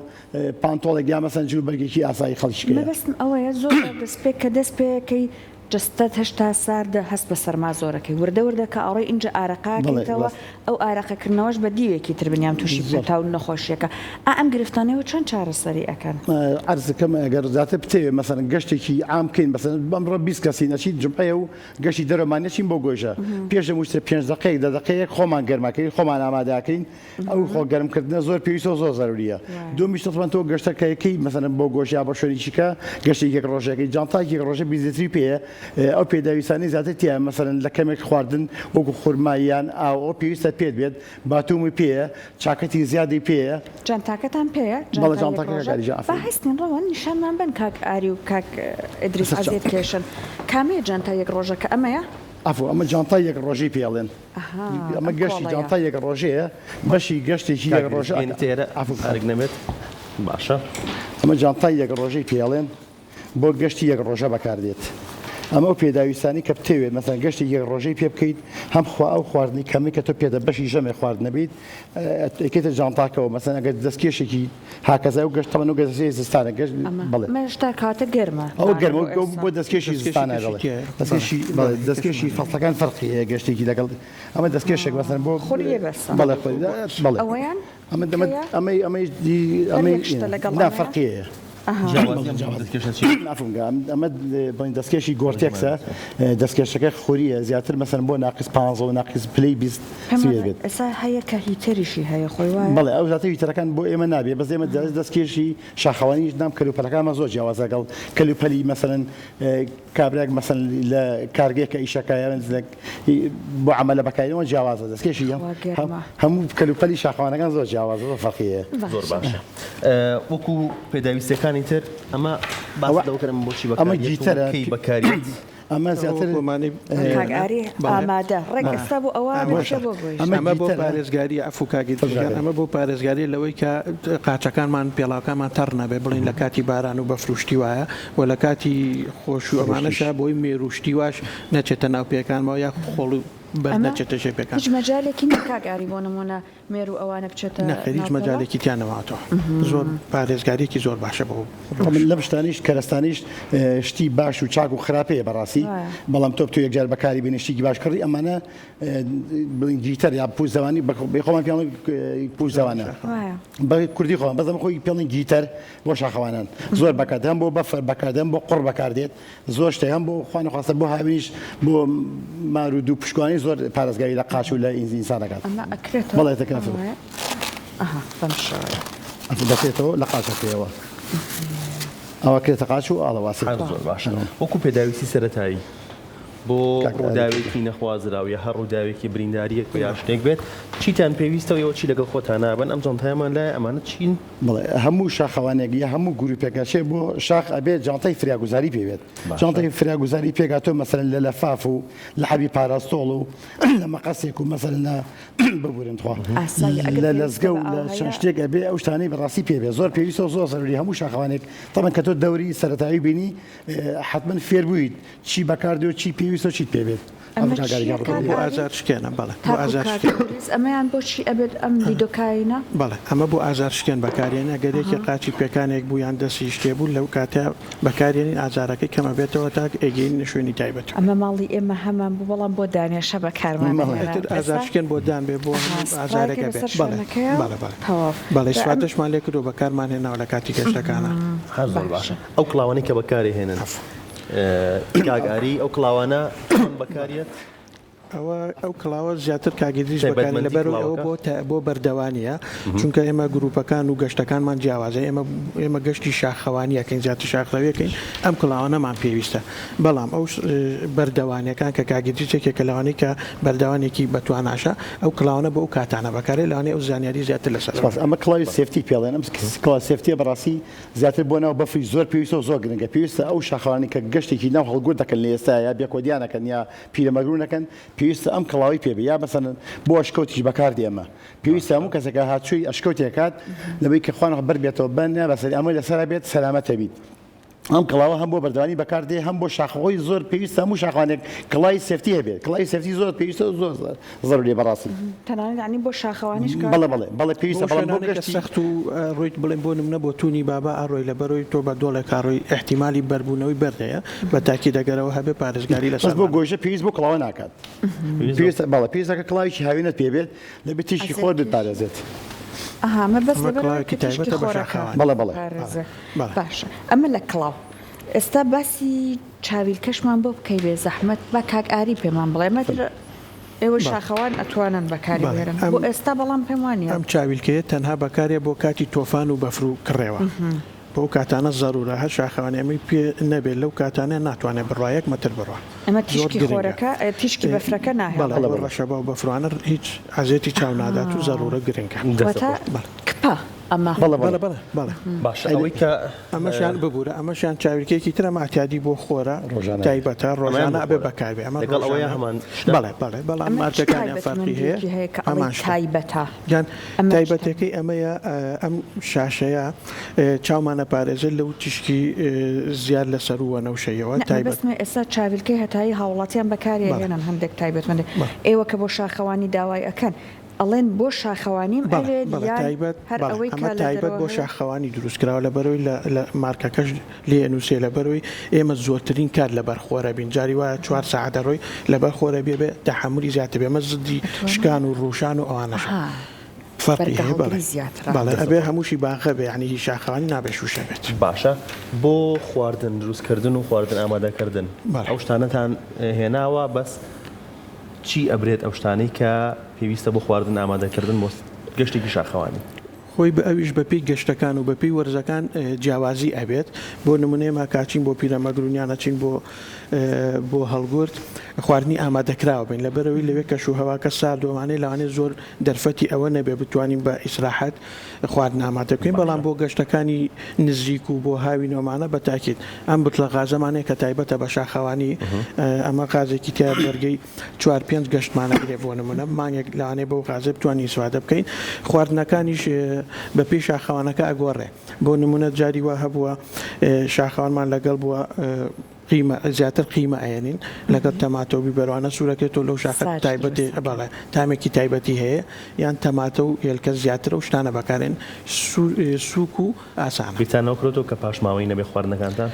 پانتۆڵێک یا مەسەن جل و بەرگێکی ئاسایی خەڵکی هەیە. مەبەستم ئەوەیە زۆر جار دەست پێ کە دەست پێ کەی. جەستەت هێشتا ساردە هەست بە سەرما زۆرەکەی وردە وردە کە ئەڕۆی ئینجا ئارەقاکەیتەوە ئەو ئارەقەکردنەوەش بە دیوێکی تر بنیام توشی پەتا و نەخۆشیەکە ئا ئەم گرفتانەوە چۆن چارەسەری ئەکەن؟ عەرزکەم ئەگەر زیاتر بتەوێ مەسەلەن گەشتێکی عام بکەین مەسەلەن ئەمڕۆ 20 کەسین ئەچین جومعەیە و گەشتی دەرەوەمان نەچین بۆ گۆیژە پێش هەموو شتێ پێنج دەقەیەک دە دەقەیەک خۆمان گەرمەکەین خۆمان ئامادەکەین ئەو خۆ گەرم کردنە زۆر پێویستە و زۆر زەروریە دووەمیش تەبعەن تۆ گەشتەکەی مەسەلەن بۆ گۆش یا بۆ شوێنێکی کە گەشتێکی یەک ڕۆژەکەی جانتایەکی یەک ڕۆژە 20 لیتری پێیە ئەو پێداویستانەی زیاتر تیایە مەسەلەن لە کەمێک خواردن وەکو خورما یان ئاو ئەو پێویستە پێت بێت باتومی پێیە چاکەتی زیادی پێیە. جانتاکەتان پێیە؟ بەڵێ جانتای یەک جانتاکە ڕۆژە؟ کاک ئاری با هەستین ڕەوەن نیشانمان بەن کاک ئاری و کاک ئیدریس عەزیەت کێشن کامەیە جانتای یەک ڕۆژەکە ئەمەیە؟ عەفو ئەمە جانتای یەک ڕۆژەی پێ ئەڵێن. ئەمە گەشتی جانتای یەک ڕۆژەیە بەشی گەشتێکی یەک ڕۆژە ئەرک نەبێت باشە. ئەمە جانتای یەک ڕۆژەی پێڵێن بۆ گەشتی یەک ڕۆژە بەکاردێت ئەمە ئەو پێداویستانی کە بتەوێت مەسەن گەشتی یەک ڕۆژەی پێ بکەیت هەم خوا ئەو خواردنی کەمی کە تۆ پێدە بەشی ژەمێ خواردنە بیت ئەیکەیتە جانتاکەوە مەسەن ئەگەر دەستکێشێکی هاکەزا و گەشت تەمەن و گەشتی زستانە گەشت بەڵێ ئەمە هێشتا کاتە گەرمە ئەوە گەرمە بۆ دەستکێشی زستانە دەڵێ دەستکێشی بەڵێ دەستکێشی فەسڵەکان فەرقی هەیە گەشتێکی لەگەڵ ئەمە دەستکێشێک مەسەن بۆ خولیە بەسە بەڵێ خولی بەڵێ ئەوەیان ئەمە دەمە ئەمەی ئەمەی ئەمەی نا فەرقی هەیە ئەمە بڵین دەستکێشی گۆرتێکسە دەستکێشەکە خوریە زیاتر مەسەن بۆ ناقس 15 و ناقس پلەی 20 سوێ بێت ئێستا هەیە کە heater یشی هەیە خۆی وایە بەڵێ ئەو زیاتر heater ەکان بۆ ئێمە نابێ بەس ئێمە دەستکێشی شاخەوانیش نام کەلوپەلەکانمان زۆر جیاوازە لەگەڵ کەلوپەلی مەسەلەن کابرایەک مەسەلەن لە کارگەیەکە ئیشەکە یان بۆ عەمەلە بەکارێنەوە جیاوازە دەستکێشی هەموو کەلوپەلی شاخەوانەکان زۆر جیاوازە زۆر فەرقی هەیە. زۆر باشە وەکو پێداویستیەکانی تر ئەمە باس لەوە کەن بۆچی بەکاریەت و کەی بەکاریەت؟ ئەمە زیاتر کاک ئاری ئامادە ڕێک ئێستا بۆ ئەوە باشە بۆ گۆیژە. ئەمە بۆ پارێزگاریە عەفو کاک ئیدریس گیان ئەمە بۆ پارێزگاریە لەوەی کە قاچەکانمان پێڵاوکانمان تەڕ نەبێ بڵێین لە کاتی باران و بەفر و شتی وایە و لە کاتی خۆش و ئەمانەشا بۆی مێرو شتی واش نەچێتە ناو پێکانمەوە یاخود خۆڵ و بەرد نەچێتە ژێر پێکان. ئەمە هیچ مەجالێکی نیە کاک ئاری بۆ نمونە مێرو ئەوانە بچێتە نەخێر هیچ مەجالێکی تیا نەماوەتەوە زۆر پارێزگاریەکی زۆر باشە بۆ من لەم شتانیش کەرەستانیش شتی باش و چاک و خراپەیە بەڕاستی بەڵام تۆ تۆ یەکجار بەکاری بینی شتێکی باش کڕی ئەمانە بڵین گیتەر یا پوزەوانی بە خۆمان پێڵ پوزەوانە بە کوردی خۆمان بەزەم خۆی پێڵین گیتەر بۆ شاخەوانان زۆر بەکاردەم بۆ بەفر بەکاردەم بۆ قوڕ بەکاردێت زۆر شتێک هەم بۆ خوا نەخواستە بۆ هاوینیش بۆ مار و دوو پشکوانی زۆر پارێزگاری لە قاچ و لە ئینسانەکان ئەمە ئەکرێتەوە بەڵێ دەکرێتەوە ئەها بەم شێوەیە دەکرێتەوە لە قاچەکەیەوە ئەوە کرێتە قاچ و ئاڵەواسی هەر زۆر باشە وەکو پێداویستی سەرەتایی بۆ ڕووداوێکی نەخوازراو یا هەر ڕووداوێکی برینداریەک و یا شتێک بێت چیتان پێویستە و ئێوە چی لەگەڵ خۆتان نابن ئەم جانتایەمان لایە ئەمانە چین؟ بەڵێ هەموو شاخەوانێک یا هەموو گروپێک ئەچێ بۆ شاخ ئەبێ جانتای فریاگوزاری پێ بێت جانتای فریاگوزاری پێگا تۆ مەسەلەن لە لەفاف و لە حەبی پاراستۆڵ و لە مەقەسێک و مەسەلەن لە ببورن تخوا لە لەزگە و لە چەند شتێک ئەبێ ئەو شتانەی بەڕاستی پێ بێ زۆر پێویستە و زۆر زەروری هەموو شاخەوانێک تەبعەن کە تۆ دەوری سەرەتایی بینی حەتمەن فێر بوویت چی بەکاردێ و چی پێویستە و چیت پێ بێت. ئەمە چییە کاک بۆ ئاری؟ ئازار شکێنە بەڵێ بۆ تاکو ئازار کاک شکێن. ئیدریس ئەمەیان بۆ چی ئەبێت ئەم لیدۆکاینە؟ بەڵێ ئەمە بۆ ئازار شکێن بەکارێنێ ئەگەر یەکێ قاچی پێکانێک بوو یان دەستی شتێ بوو لەو کاتە بەکارێنین ئازارەکەی کەم ئەبێتەوە تا ئەیگەیننە شوێنی تایبەت. ئەمە ماڵی ئێمە هەمان بوو بەڵام بۆ دانێشە بەکارمان بەڵێ ئەهێنا ئیتر ئازار ئێستا شکێن بۆ دان بێ بۆ ئەها هەموو سپرایەکە ئازارێک ئەبێ لەسەر بەڵێ شوێنەکەیە بەڵێ بەڵێ تەواو بەڵێ جا ئەم ئیسفادەشمان لێ کردووە بەکارمان هێناوە لە کاتی گەشتەکانا. هەر زۆر باشە باشە. ئەو کڵاوانەی کە بەکارێ هێنن. کاک ئاری ئەو کڵاوانە چۆن بەکاریەت؟ ئەوە ئەو کڵاوە زیاتر کاک ئیدریس بەکاری تایبەتمەندی لەبەر ئەوە کڵاوەکە؟ بۆ بۆ بەردەوانیە چونکە ئێمە گروپەکان و گەشتەکانمان جیاوازە ئێمە ئێمە گەشتی شاخەوانی ئەکەین زیاتر شاخڕەوی ئەکەین ئەم کڵاوانەمان پێویستە بەڵام ئەو بەردەوانیەکان کە کاک ئیدریس یەکێکە لەوانەی کە بەردەوانێکی بەتواناشە ئەو کڵاوانە بۆ ئەو کاتانە بەکارێ لەوانەیە ئەو زانیاری زیاتر لەسەر سپاس ئەمە کڵاوی safety پێڵێن ئەم کڵاو safety یە بەڕاستی زیاتر بۆ ناو بەفری زۆر پێویستە و زۆر گرنگە پێویستە ئەو شاخەوانەی کە گەشتێکی ناو هەڵگورد دەکەن لە ئێستایا یا بێکۆدیان ئەکەن یا پیرەمەگرون ئەکەن پێویستە ئەم کڵاوەی پێ بێ یا مەسەلەن بۆ ئەشکەوتیش بەکار دێ ئەمە پێویستە هەموو کەسێک کە هاتچووی ئەشکەوتێک کات لەوەی کە خوانەخوا بەر بێتەوە بە نە بەسەری ئەمەی لەسەرا بێت سەلامەتە بیت. ئەم کڵاوە هەم بۆ بەردەوانی بەکاردێ هەم بۆ شاخەوەی زۆر پێویستە هەموو شاخوانێک کڵای safety هەبێت کڵای safety زۆر پێویستە و زۆر زەروریە بەڕاستی. تەنانەت یانی بۆ شاخەوانیش کە. بەڵێ بەڵێ بەڵێ پێویستە بۆ بەڵام بۆ شوێنانێک کە گەشتی. سەخت و ڕۆیت بڵێن بۆ نمونە بۆ تونی بابا ئەڕۆی لە بەرۆی تۆ بە دۆڵێک ئەڕۆی ئیحتیمالی بەربوونەوەی بەرد هەیە بە تاکید ئەگەر ئەوە هەبێ پارێزگاری لە بەس بۆ سەرما. گۆیژە پێویست بۆ کڵاوە ناکات پێویست بە. پێویستە بەڵێ پێویستە کە کڵاوێکی هاوینەت پێ بێت دەبێ تیشکی ئەزیەت خۆر کێش. بتپارێزێت. ئەها مەبەست ئەمە لەبەر ئەوەی کڵاوێکی کە تیشکی تایبەتە بە خۆرەکە شاخەوانی. بەڵێ بەڵێ. پارێزێ. بەڵێ. باشە ئەمە لە کڵاو ئێستا باسی چاویلکەشمان بۆ بکەی بێ زەحمەت با کاک ئاری پێمان بڵێ ئەمە تر ئێوە بەڵێ. شاخەوان ئەتوانن بەکاری بەڵێ بێنن ئەم بۆ ئێستا بەڵام پێم وانیە. ئەم چاویلکەیە تەنها بەکارێ بۆ کاتی تۆفان و بەفر و کڕێوە بۆ ئەو کاتانە زەرورە هەر شاخەوانی ئەمەی پێ نەبێ لەو کاتانە ناتوانێ بڕوا یەک مەتر بڕوا ئەمە زۆر تیشکی گرنگە خۆرەکە تیشکی بەفرەکە بەڵێ ناهێڵێ. بۆ ڕەشەبا و بەفروانە هیچ ئەزێتی چاو نادات و زەرورە گرنگە. دەستت واتە خۆش. بەڵێ. کپە ئەمە. بەڵێ بەڵێ. بەڵێ بەڵێ بەڵێ. باشە ئەوەی کە ئەمەشیان ببورە ئەمەشیان چاویلکەیەکی ترە مەعتیادی بۆ خۆرە ڕۆژانە بێ. تایبەتە ئەمەیان ڕۆژانە بۆ ئەبێ خۆرە بەکاربێ ئەمە لەگەڵ ئەوەیە ڕۆژانە هەمان شتە؟ بەڵێ بەڵێ بەڵام ئەمە چ مارکەکانیان فەرقی هەیە تایبەتمەندیەکی هەیە کە ئەڵێی هەمان شتە تایبەتە؟ یان ئەمە چ تایبەتەکەی ئەمەیە ئەم شاشەیە چاومان ئەپارێزێت لەو تیشکی زیاد لە سەروو وەنەوشەیەوە نا تایبەت. مەبەستمە ئێستا چاویلکەی هەتایی هاوڵاتیان بەکاری بەڵێ ئەهێنن هەندێک تایبەتمەندی بەڵێ. ئێوە کە بۆ شاخەوانی داوای ئەکەن ئەڵێن بۆ شاخەوانیم بەڵێ ئەوێت بەڵێ یان تایبەت هەر بەڵێ ئەوەی ئەمە کە لە تایبەت دەرەوە بۆ هەیە؟ شاخەوانی دروست کراوە لەبەرئەوەی لە لە مارکەکەش لێ ئەنووسێ لەبەرئەوەی ئێمە زۆرترین کات لەبەر خۆرە بین جاری وایە چوار سەعات ئەڕۆی لەبەر خۆرە بێ بێ تەحەمولی زیاتر بێ ئەمە زدی ئەتوانم شکان و ڕووشان و ئەوانەشە ئەها فەرقی بەرگە هەیە بەڵێ هەڵگری زیاترە. بەڵێ دەستت ئەبێ خۆش. هەمووشی باغە بێ یانی هی شاخەوانی نابێ شووشە بێت. باشە بۆ خواردن دروست کردن و خواردن ئامادە کردن بەڵێ. ئەو شتانەتان هێناوە بەس چی ئەبرێت ئەو شتانەی کە پێویستە بۆ خواردن ئامادە کردن بۆ گەشتێکی شاخەوانی؟ خۆی بە ئەویش بە پێی گەشتەکان و بە پێی وەرزەکان جیاوازی ئەبێت بۆ نمونە ئێمە کە ئەچین بۆ پیرەمەگرون یان ئەچین بۆ بۆ هەڵگورد خواردنی ئامادەکراوە بین لەبەرئەوەی لەوێ کەش و هەواکە سارد و ئەوانەیە لەوانەیە زۆر دەرفەتی ئەوە نەبێ بتوانین بە ئیسراحەت خواردن ئامادە بکەین بەڵام باشە. بۆ گەشتەکانی نزیک و بۆ هاوین و ئەمانە بە تاکید ئەم بتڵە غازەمان هەیە کە تایبەتە بە شاخەوانی ئەمە غازێکی تایە بەرگەی چوار پێنج گەشتمان ئەگرێ بۆ نمونە مانگێک لەوانەیە بەو غازە بتوانین ئیسفادە بکەین خواردنەکانیش بە پێی شاخەوانەکە ئەگۆڕێ بۆ نمونە جاری وا هەبووە شاخەوانمان لەگەڵ بووە قیمە زیاتر قیمە ئەیەنین لەگەڵ تەماتە و بیبەروانە سوورەکەی تۆ لەو شاخە ساج تایبەتی دروست ئەکەن. بەڵێ تامێکی تایبەتی هەیە یان تەماتە و هێلکە زیاتر ئەو شتانە بەکارێن سووک و ئاسانە. بیرتان نەوە کرۆتەوە کە پاشماوەی نەبێ خواردنەکانتان؟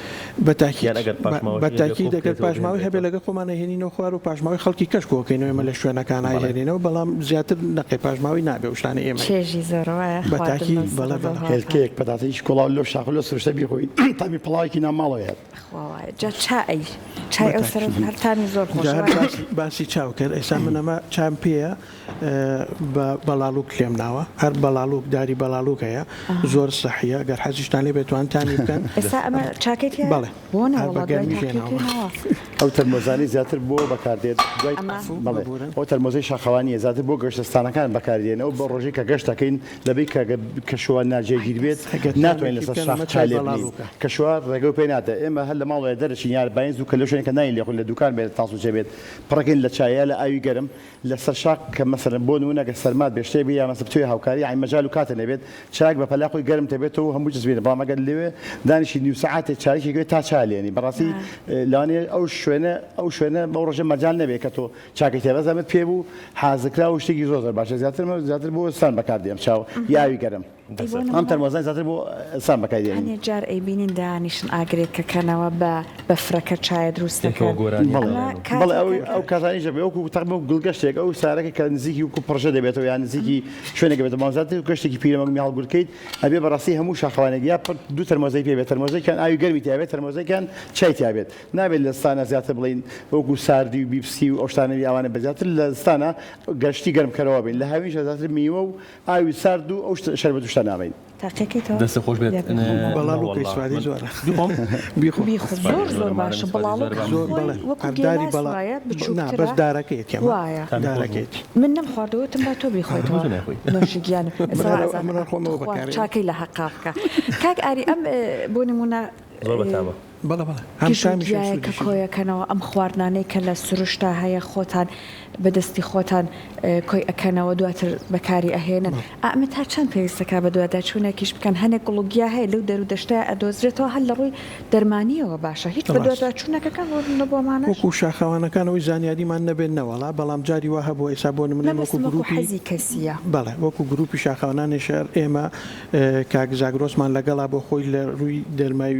بە تاکید یان ئەگەر بە پاشماوەشی هەبێ تاکید کۆ ئەگەر بکرێتەوە پاشماوەی هەبێ بهێنرێتەوە؟ لەگەڵ خۆمان ئەیهێنینەوە خوار و پاشماوەی خەڵکی کەش کۆکەینەوە ئێمە لە شوێنەکان بەڵێ. ئایهێنینەوە بەڵام زیاتر نەقێ پاشماوەی نابێ ئەو شتانەی ئێمە چێژی زۆرە وایە بە خواردن تاکید لەو بەڵێ سەرە بەڵێ. هاتە. هێلکەیەک پەتاتەیەکی کوڵاو لەو شاخ و لەو سروشتە بیخۆی تامی پڵاوێکی ناو ماڵەوە هات. خوا وایە جا چا ئەی چای ئەو سەرە هەر تامی زۆر جا خۆشە هەر وایە؟ باسی باسی چاو کرد ئێستا من ئەمە چام پێیە بە بەڵاڵوک لێم ناوە هەر بەڵاڵوک داری بەڵاڵوک هەیە زۆر سەحیە گەر حەزیشتان لێ بێت توان تامی بکەن ئێستا ئەمە چاکەی تیایە؟ بەڵێ بۆ نا هەر بە وەڵا دوای گەرمی تاقیەکەی لێناوە ناوە. ئەو تەرمۆزانەی زیاتر بۆ بەکاردێت دوای ئەمە عەفو بەڵێ ببورن ئەو تەرمۆزەی شاخەوانیە زیاتر بۆ گەشتستانەکان بەکاردێن ئەو بە ڕۆژەی کە گەشت دەکەین لەبەی کە کەشوهەوا ناجێگیر بێت ئەگەر ناتوانین تامێکی لەسەر بکەن شاخ ئەمە چای چای لێ بنێین بەڵاڵوکە. کەشوهەوا ڕێگەو پێ نادە ئێمە هەر لە ماڵەوە دەرەچین یار باین زوو کە لەو شوێنە کە نانی لێ خۆین لە دوکان بێت تاس و چێ بێت پڕەکەین لە چای یا لە ئاوی گەرم لەسەر شاخ کە مەسەلەن بۆ نموونە گەر سەرمات بێ شتێک بێ یا مەسە بتەوێ هاوکاری یانی مەجال و کاتت نەبێت چایەک بە پەلە خۆی گەرم دەبێتەوە و هەموو جسمێ بەڵام ئەگەر لەوێ دانیشی نیو سەعاتێ چارەکێک بێت تا چا لێنی بەڕاستی لەوانەیە ئەو شوێنە ئەو شوێنە بەو ڕۆژە مەجال نەبێ کە تۆ چاکەی تیا بەس ئەمە پێ بوو حازرکراو و شتێکی زۆر زۆر باشە زیاتر زیاتر بۆ سان بەکاردێ ئەم چاو یا ئاوی گەرم. ئەی بۆ ئەم نمونە تەرمۆزانە زیاتر بۆ سان بەکاری دێنین. هەنێ جار ئەیبینین دانیشن ئاگرێک کەکەنەوە بە بەفرەکە چایە دروست پێکەوە دەکەن گۆرانی بەڵێ ئەمە بەڵێ ئەو کاتێکە ئەو کە کاتانیش دەبێ وەکو تەقریبا وەکو گڵگەشتێک ئەو سارەکە کە نزیکی وەکو پڕژە دەبێتەوە یان نزیکی شوێنێک دەبێتەوە بەڵام زیاتر گەشتێکی پیرەمەگمی هەڵگورد کەیت ئەبێ بەڕاستی هەموو شاخەوانێک یا پڕ دوو تەرمۆزەی پێ بێت تەرمۆزێکیان ئاوی گەرمی تیا بێت تەرمۆزێکیان چای تیا بێت نابێت لە زستانە زیاتر بڵێین وەکو ساردی و بیپسی و ئەو شتانە ئەوانە بێت زیاتر لە زستانە گەشتی گەرمکەرەوە بین لە هاوینشا زیاتر میوە و ئاوی سارد و ئەو شەربەت و شتە نابەین. تاقیەکەیتەوە؟ دەستت خۆش بێت یا بیخۆمەوە؟ بەڵاڵوکە نەوەڵا ئیسفادەی من زۆرە بیخۆم بیخۆ بیخۆ ئیسفادەی زۆر زۆرە زۆر مادەم باشە ئیسفادەی بەڵاڵوک زۆرە با زۆر خۆی بەڵێ وەکو هەر داری گێلاس بەڵا وایە نا بەس بچووکترە دارەکەیەتی ئەمە وایە تامی خۆش بوو دارەکەیەتی من نەمخواردەوە وتم با تۆ بیخۆیتەوە تۆ نایخۆی نۆشی گیانم من ئێستا هەر وازانم من هەر خۆمەوە تخوا بەکارێنم چاکەی لە هەقا بکە کاک ئاری ئەم بۆ نموونە زۆر بەتامە. بەڵێ بەڵێ هەم گژ و تامیشی و گیایە کە سوودیشی. کۆیەکەنەوە ئەم خواردنانەی کە لە سروشتا هەیە خۆتان بە دەستی خۆتان کۆی ئەکەنەوە دواتر بەکاری ئەهێنن ئا ئەمە تا چەند پێویستە کا بەدواداچوونێکیش بکەن هەنێک گوڵ و گیا هەیە لەو دەر و دەشتەیا ئەدۆزرێتەوە هەر لە ڕووی دەرمانییەوە باشە هیچ ڕاستە. بەدواداچوونێکەکەن بۆ نمونە بۆ ئەمانەش؟ وەکو شاخەوانەکان ئەوەی زانیاریمان نەبێت نەوەڵا بەڵام جاری وا هەبووە ئێستا بۆ نمونە ئێمە وەکو مەبەستم وەکو گروپی حەزی کەسییە. بەڵێ وەکو گروپی شاخەوانانی شار ئێمە کاک زاگرۆسمان لەگەڵا بۆ خۆی لە ڕووی دەرمای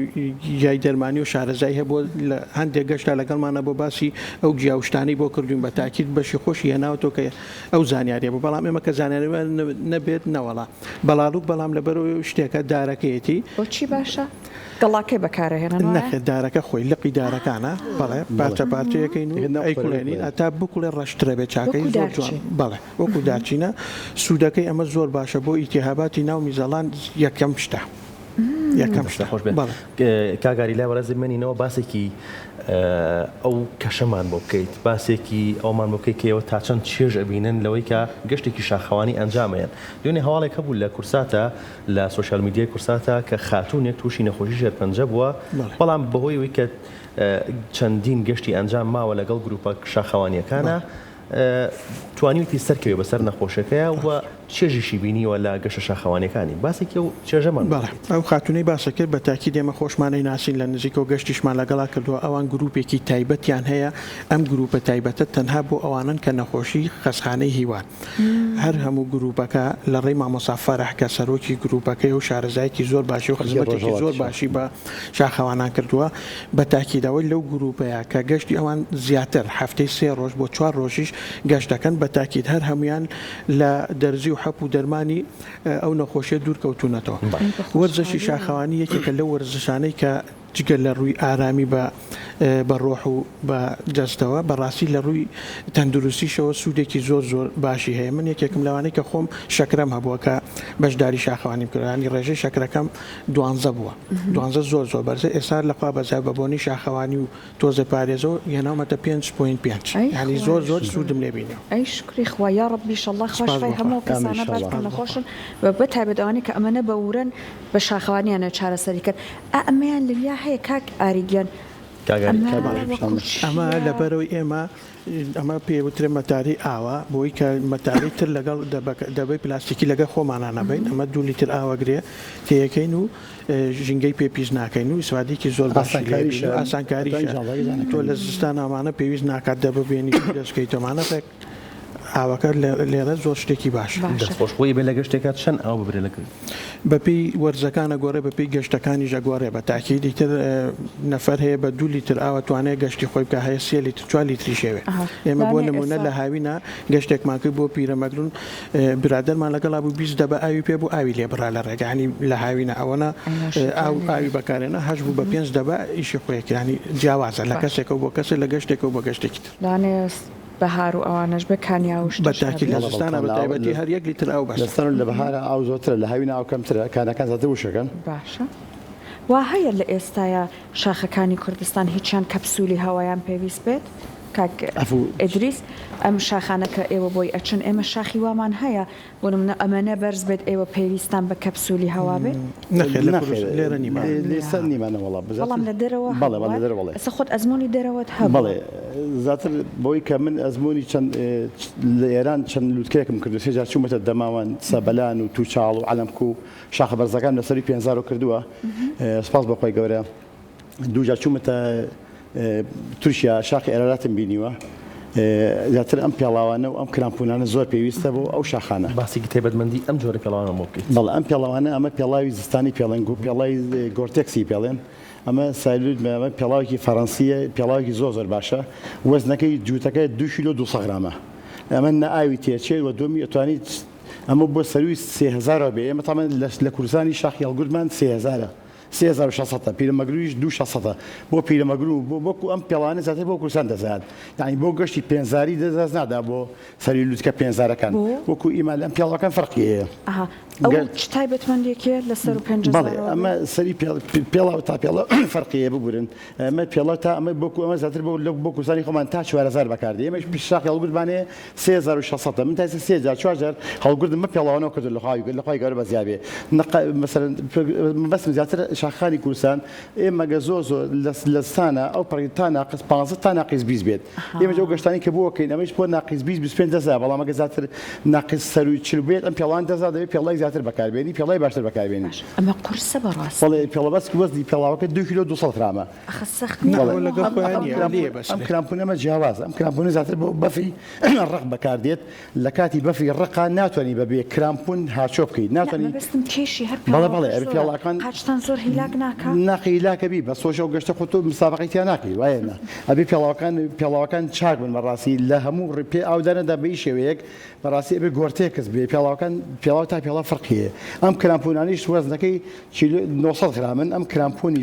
گیای دەرمانی و شارەزای هەبووە لە هەندێک گەشتا لەگەڵمانە بۆ باسی ئەو گیا و شتانەی بۆ کردوین بە تاکید بەشی خۆشی هێناوەتەوە کە ئەو زانیاریە بوو بەڵام ئێمە کە زانیاریمان نەبێت نەوەڵا بەڵاڵوک بەڵام لەبەرەوەی شتێکە دارەکەیەتی. بۆ چی باشە؟ گەڵاکەی بەکارئەهێنن وایە؟ نەخێر دارەکە خۆی لقی دارەکانە بەڵێ پارچە پارچەیەکەین و ئەیکوڵێنین هەتا بکوڵێ ڕەشترە بێت چاکەی وەکو زۆر جوان دارچین. بەڵێ وەکو دارچینە سوودەکەی ئەمە زۆر باشە بۆ ئیلتیهاباتی ناو میزەڵان یەکەم شتە یەکەم دەستت شتە خۆش بێت بەڵێ. کاک ئاری لای بەڕێزت بمێنینەوە باسێکی ئەو کەشەمان بۆ بکەیت باسێکی ئەومان بۆ بکەیت کە ئێوە تا چەند چێژ ئەبینن لەوەی کە گەشتێکی شاخەوانی ئەنجام ئەیەن دوێنێ هەواڵێک هەبوو لە کورساتە لە سۆشیال میدیای کورساتە کە خاتوونێک تووشی نەخۆشی شێرپەنجە بووە بەڵێ. بەڵام بەهۆی ئەوەی کە چەندین گەشتی ئەنجام ماوە لەگەڵ گروپە شاخەوانییەکانە توانیویەتی سەرکەوێ بەسەر نەخۆشەکەیا و چێژیشی بینیوە لە گەشتە شاخەوانیەکانی. باسێکی ئەو چێژەمان بۆ بەڵێ بکەیت. ئەو خاتوونەی باست کرد بە تاکید ئێمە خۆشمان ئەیناسین لە نزیکەوە گەشتیشمان لەگەڵا کردووە ئەوان گرووپێکی تایبەتیان هەیە ئەم گرووپە تایبەتە تەنها بۆ ئەوانەن کە نەخۆشی خەستخانەی هیوان هەر هەموو گرووپەکە لە ڕێی مامۆستا فەرەح کە سەرۆکی گرووپەکەیە و شارەزایەکی زۆر باشی و خەڵکی خزمەتێکی زۆر ڕۆژهەڵاتیشە. باشی بە شاخەوانان کردووە، بە تاکیدەوە لەو گروپەیە کە گەشتی ئەوان زیاتر هەفتەی سێ ڕۆژ بۆ چوار ڕۆژیش گەشت دەکەن، بە تاکید هەر هەموویان لە دەرزی و حەپ و دەرمانی ئەو نەخۆشیە دوور کەوتوونەتەوە. وەرزشی شاخەوانی یەکێکە لەو وەرزشانەی کە جگە لە ڕووی ئارامی بە بە ڕۆح و بە جەستەوە، بە ڕاستی لە ڕووی تەندروستیشەوە سوودێکی زۆر زۆر باشی هەیە. من یەکێکم لەوانەی کە خۆم شەکرەم هەبووە کە بەشداری شاخەوانیم کردووە، یانی ڕێژەی شەکرەکەم دوانزە بووە دوانزە زۆر زۆر بەرزە ئێستا لەخوا بەزیاد بە بۆنەی شاخەوانی و تۆزێ پارێزەوە هێناومەتە پێنج point پێنج ئەی یانی خوایە زۆر زۆر شوکر سوودم لێ بینیوە. ئەی شوکری خوا یاڕەبی ئیشەڵا خوا سوپاس شفای بۆ خوا. هەموو ئەو ئامین کەسانە بات ئیشەڵا. کە سوپاس بۆ خوا. نەخۆشن و بە تایبەت ئەوانەی کە ئەمەنە بە ورەن بە شاخەوانیانە چارەسەری کەن ئا ئەمەیان لەویا هەیە کاک ئاری گیان کاک ئاری ئەمە بەڵێ وەکو ئەمە چییە؟ لەبەرەوەی ئێمە ئەمە پێ وترێ مەتارەی ئاوە بۆی کە مەتارەی تر لەگەڵ دەبەی پلاستیکی لەگەڵ خۆمانا نەبەین ئەمە دوو لیتر ئاوەگرێ تێیەکەین و ژینگەی پێ پیس ناکەین و ئیسفادەیەکی زۆر باشی لێ ئاسانکاریشە ئەبین و ئاسانکاریشە ئەتوانی تۆ لە زستان ئەمانە پێویست ناکات دەبە بێنیت و دەست کەیتەوە ئەمانە ڕێک ئاوەکە لێرە زۆر شتێکی باشە. باشە. دەست خۆش خۆی بێ لە گەشتێکا چەند ئاو ببرێ لە بەپێی وەرزەکان ئەگۆڕێ بەپێی گەشتەکانیش ئەگۆڕێ بە تاکید ئیتر نەفەر هەیە بە دوو لیتر ئاو ئەتوانێ گەشتی خۆی بکا هەیە سێ لیتر چوار لیتریش هەیە ئەها ئێمە بۆ لەوانەیە نمونە ئێستا لە هاوینا گەشتێکمان کرد بۆ پیرەمەگرون برادەرمان لەگەڵا بوو 20 دەبە ئاوی پێ بوو ئاوی لێ بڕا لە ڕێگا یانی لە هاوینا ئەوەنە ئەی نۆشی ئاو جان ئاوی بەکارێنا هەش بوو بە پێنج دەبە ئیشی خۆی کرد یانی جیاوازە لە باشە کەسێکەوە بۆ کەسێک لە گەشتێکەوە بۆ گەشتێکی تر. لەوانەیە بەهار و ئەوانەش بێ کانیاو و بە شتیش تاکید هەبێ. لە بەڵێ بەڵێ زستانا بە کاناوە تایبەتی لە هەر یەک لیتر ئاو لە بەسە. زستان و لە بەهارا ئاو زۆرترە لە هاوینا ئاو کەمترە کانەکان زیاتر وشکن. باشە وا هەیە لە ئێستایا شاخەکانی کوردستان هیچیان کەپسولی هەوایان پێویست بێت کاک عەفوو. ئیدریس ئەم شاخانە کە ئێوە بۆی ئەچن ئێمە شاخی وامان هەیە بۆ نمونە ئەمەنە بەرز بێت ئێوە پێویستان بە کەپسولی هەوا بێت؟ نەخێر لە نەخێر کوردستان لێرە نیمانە. لێسە نیمانە وەڵا بەڵام زیاتر لە دەرەوە بەڵێ بەڵێ هەبووە؟ لە دەرەوە بەڵێ. ئێستا خۆت ئەزموونی دەرەوەت هەبووە؟ بەڵێ زیاتر بەوەی کە من ئەزموونی چەند لە ئێران چەند لوتکەیەکم کردووە سێ جار چوومەتە دەماوەند سەبەلان و تووچاڵ و عەلەمکو و شاخە بەرزەکانم لە سەرووی پێنجزارەوە کردووە سوپاس بۆ خوای گەورە دووجار چوومەتە تورکیا شاخی ئەراراتم بینیوە زیاتر ئەم پێڵاوانە و ئەم کرامپونانە زۆر پێویستە بۆ ئەو شاخانە. باسێکی تایبەتمەندی ئەم جۆرە پێڵاوانەم بۆ بکەیت. بەڵێ ئەم پێڵاوانە ئەمە پێڵاوی زستانی پێڵێن پێڵاوی گۆرتێکسی پێڵێن ئەمە سایلوت ئەمە پێڵاوێکی فەرەنسیە پێڵاوێکی زۆر زۆر باشە وەزنەکەی جووتەکە دوو کیلۆ 200 غرامە ئەمە نە ئاوی تێچێت و دووەمی ئەتوانیت ئەمە بۆ سەروی 3000 بێ ئێمە تامان لە کوردستانی شاخی هەڵگوردمان 3000 3600 ە پیرەمەگرویش دوو شەسەتە بۆ پیرەمەگرو بۆ وەکو ئەم پێڵانە زیاتر بۆ کوردستان دەزات یانی بۆ گەشتی پێنجزاری دەست نادا بۆ سەری لوتکە پێنجزارەکان بۆ؟ وەکو ئیمە لەم پێڵەکان فەرقی هەیە. ئەها ئەو گەر چ تایبەتمەندیەکیە لە سەرو پێنج بەڵێ هەزارەوە ئەمە بێت؟ سەری پێڵ پێڵاو تا پێڵاو فەرقی هەیە ببورن ئەمە پێڵاو تا ئەمە بۆکو ئەمە زیاتر بۆ لە بۆ کوردستانی خۆمان تا 4000 بەکاردێ ئێمەش پشت شاخی هەڵگوردمان هەیە 3600 من تا ئێستا سێ جار چوار جار هەڵگوردم بە پێڵاوانەوە کردو لە خوای لە خوای گەورە بەزیا بێ نەقە مەسەلەن مەبەستم زیاتر. شاخانی کوردستان ئێمە گە زۆر زۆر لە لە زستانە ئەو پەڕی تا ناقس 15 تا ناقس 20 بێت ئێمەش ئەو گەشتانی کە بۆ کەین ئەمەش بۆ ناقس 20 25 دەزا بەڵام ئەگە زیاتر ناقس سەروی 40 بێت ئەم پێڵان دەزا دەبێت پێڵای زیاتر بەکاربێنی پێڵای باشتر بەکاربێنی. باش ئەمە قورسە بەڕاستی. بەڵێ پێڵە بەس وەزنی پێڵاوەکە دوو کیلۆ 200 غرامە. ئەخە سەخت نا نیە ئەوە بۆ لەگەڵ ئەم خۆیان ئەم نیە کرامپون لێیە ئەم بەسرێ. کرامپونەمە جیاوازە ئەم کرامپونە زیاتر بۆ بەفری ڕەق بەکاردێت لە کاتی بەفری ڕەقا ناتوانی بەبێ کرامپون هاچۆ بکەیت نا ناتوانی مەبەستم کێشی هەر بەڵێ بەڵێ پێڵاوەکەش ئەبێ زۆرە پێڵاکان قاچتان زۆر هیلاک ناکا؟ ناخی هیلاکە بی بەس تۆش ئەو گەشتە خۆ تۆ مسابەقەی تیا ناکەی وایە نا ئەبێ پێڵاوەکان پێڵاوەکان چاک بن بەڕاستی لە هەموو ڕێ پێ ئاودانەدا بە هیچ شێوەیەک بەڕاستی ئەبێ گۆرتێکس بێ پێڵاوەکان پێڵاو تا پێڵاو فەرقی هەیە ئەم کرامپونانیش وەزنەکەی کیلۆ 900 غرامن ئەم کرامپونی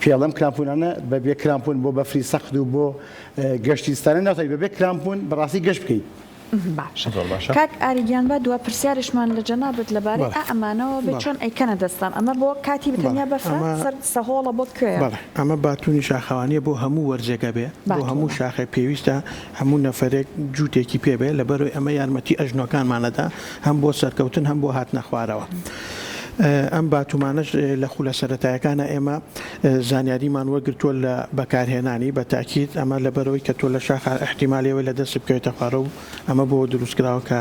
پێڵ ئەم کرامپونانە بە بێ کرامپون بۆ بەفری سەخت و بۆ گەشتی زستانە ناتوانی بە بێ کرامپون بەڕاستی گەشت بکەیت. باشە زۆر باشە. کاک ئاری گیان با دوا پرسیارشمان لە جەنابت لەبارەی بەڵێ ئا ئەمانەوە بێ بەڵێ چۆن ئەیکەنە دەستان ئەمە بۆ کاتی بەڵێ تەنیا بەفرە ئەمە سەر سەهۆڵە بۆ کوێیە؟ بەڵێ ئەمە باتونی شاخەوانیە بۆ هەموو وەرزێک ئەبێ بۆ هەموو باتونە. شاخێک پێویستە هەموو نەفەرێک جووتێکی پێ بێ لەبەرئەوەی ئەمە یارمەتی ئەژنۆکانمان ئەدا هەم بۆ سەرکەوتن هەم بۆ هاتنە خوارەوە. ئەم باتومانەش لە خولە سەرەتایەکانا ئێمە زانیاریمان وەرگرتووە لە بەکارهێنانی، بە تاکید ئەمە لەبەرئەوەی کە تۆ لە شاخا ئیحتیمالی ئەوەی لە دەستت بکەوێتە خوارەوە و ئەمە بۆ دروستکراوە کە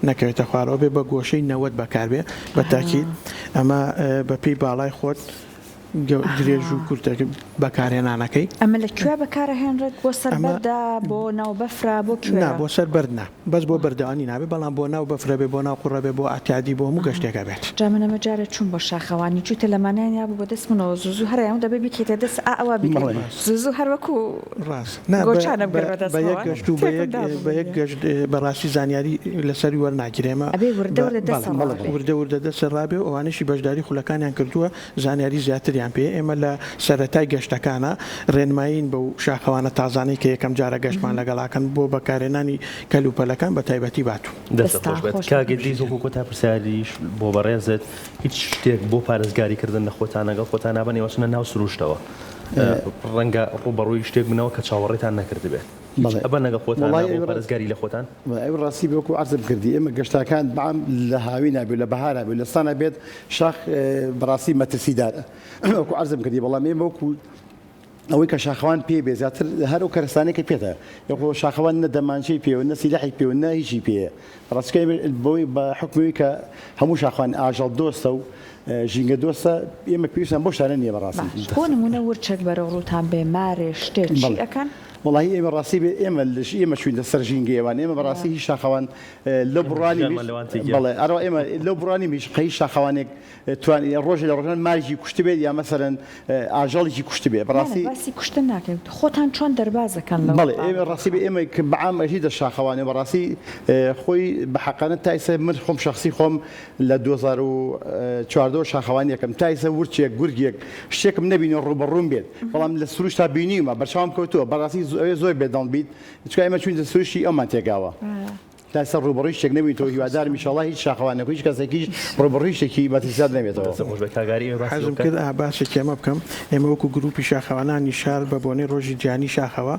نەکەوێتە خوارەوە بێ بە گۆشەی 90 بەکاربێ بە تاکید ئەمە بە پێی باڵای خۆت درێژ و کورتە بەکارهێنانەکەی. ئەمە لە کوێ بەکارەهێنرێت بۆ سەر ئەمە بەردە بۆ ناو بەفرە بۆ نا کوێیە؟ بۆ سەر بەرد نا بەس بۆ بەردەوانی نابێ بەڵام بۆ ناو بەفرە بێ بۆ ناو قوڕە بێ بۆ ئەعتیادی بۆ هەموو گەشتێک ئەبێت. جا من ئەمە جارێ چووم بۆ شاخەوانی جووتە لەمانەیان یابوو بە دەست منەوە زوو زوو هەر ئەیان دەبێ بیکەیتە دەست ئا ئەوا بیگری بەڵێ. زوو زوو هەر وەکوو ڕاست نا بە گۆچانە بە بگر بە بە یەک دەستمەوە گەشت و بە تێکم یەک دابوو بە یەک منیان. گەشت بەڕاستی زانیاری لەسەری وەرناگیرێ ئێمە ئەبێ وردە بە وردە بەڵێ دەسە بەڵێ ڕابێ. بەڵێ. وردە وردە دەسە ڕابێ و ئەوانەشی بەشداری خولەکانیان کردووە زانیاری زیاتریان پێیە، ئێمە لە سەرەتای گەشتەکانا ڕێنمایین بەو شاخەوانە تازانەی کە یەکەم جارە گەشتمان لەگەڵ ئەکەن بۆ بەکارهێنانی کەلوپەلەکان بە تایبەتی باتوو. دەستت دەستتان خۆش بێت خۆش کاک بێت. ئیدریس وەکو کۆتا پرسیاریش بۆ بەڕێزت هیچ شتێک بۆ پارێزگاری کردن لە خۆتان لەگەڵ خۆتان نابەن ئێوە چنە ناو سروشتەوە ڕەنگە ڕووبەڕووی شتێک بنەوە کە چاوەڕێتان نەکردبێت هیچ بەڵێ ئەبەن لەگەڵ خۆتان وەڵای بۆ ئەوی ڕاست پارێزگاری لە خۆتان؟ ئەوی ڕاستی بێ وەکو عەرزم کردی ئێمە گەشتاکان بەعام لە هاوینا بێ لە بەهارا بێ لە زستانا بێت شاخ بەڕاستی مەترسیدارە وەکو عەرزم کردی بەڵام ئێمە وەکو ئەوەی کە شاخەوان پێ بێ زیاتر هەر ئەو کەرەستانەی کە پێتە یەخۆ شاخەوان نە دەمانچەی پێوە نە سیلاحی پێوە نە هیچی پێیە بەڕاستیکە بەوەی بە حوکمی کە هەموو شاخەوان ئاژەڵ دۆستە و ژینگە دۆستە ئێمە پێویستمان بەو شتانە نییە بەڕاستی. باش بۆ نموونە ورچێک بەرەو ڕووتان بێ مارێ شتێ چی بەڵێ ئەکەن؟ وەڵاهی ئێمە ڕاستی بێ ئێمە لەش ئێمە چووینتە سەر ژینگەی ئەوان ئێمە بەڕاستی هیچ شاخەوان لەو بڕوانیم ژیانمان هیچ لەوان تێکیا. بەڵێ ئەرەوە ئێمە لەو بڕوانیم هیچ قەی شاخەوانێک توان ڕۆژێ لە ڕۆژان مارێکی کوشتبێت یا مەسەلەن ئاژەڵێکی کوشتبێ نا نا بەڕاستی باسی کوشتن ناکەین خۆتان چۆن دەرباز ئەکەن لەو بەڵێ ئێمە ڕاستی بێ بابەتە؟ ئێمە کە بەعام ئەژیتە شاخەوانێ بەڕاستی خۆی بە حەقانە تا ئیسە من خۆم شەخسی خۆم لە 2014 شاخەوانی ئەکەم تا ئیسە ورچێک گورگێک شتێکم نەبینیوە ڕووبەڕووم بێت بەڵام لە سروشتا بینیومە بەرچاوم کەوتووە بەڕاستی ئەوێ زۆر بێدەنگ بیت چونکە ئێمە چووینتە سروشتی ئەومان تێکاوە تا ئێستا ڕووبەڕووی شتێک نەبووینەتەوە هیوادارم ئیشەڵا هیچ شاخەوانێک و هیچ کەسێکیش ڕووبەڕووی شتێکی مەترسیدار نەبێتەوە. دەستت خۆش بێت کاک ئاری ئێوە باسی حەزم بکەن. کرد ئا باسێکی ئەمە بکەم ئێمە وەکو گروپی شاخەوانانی شار بە بۆنەی ڕۆژی جیهانی شاخەوە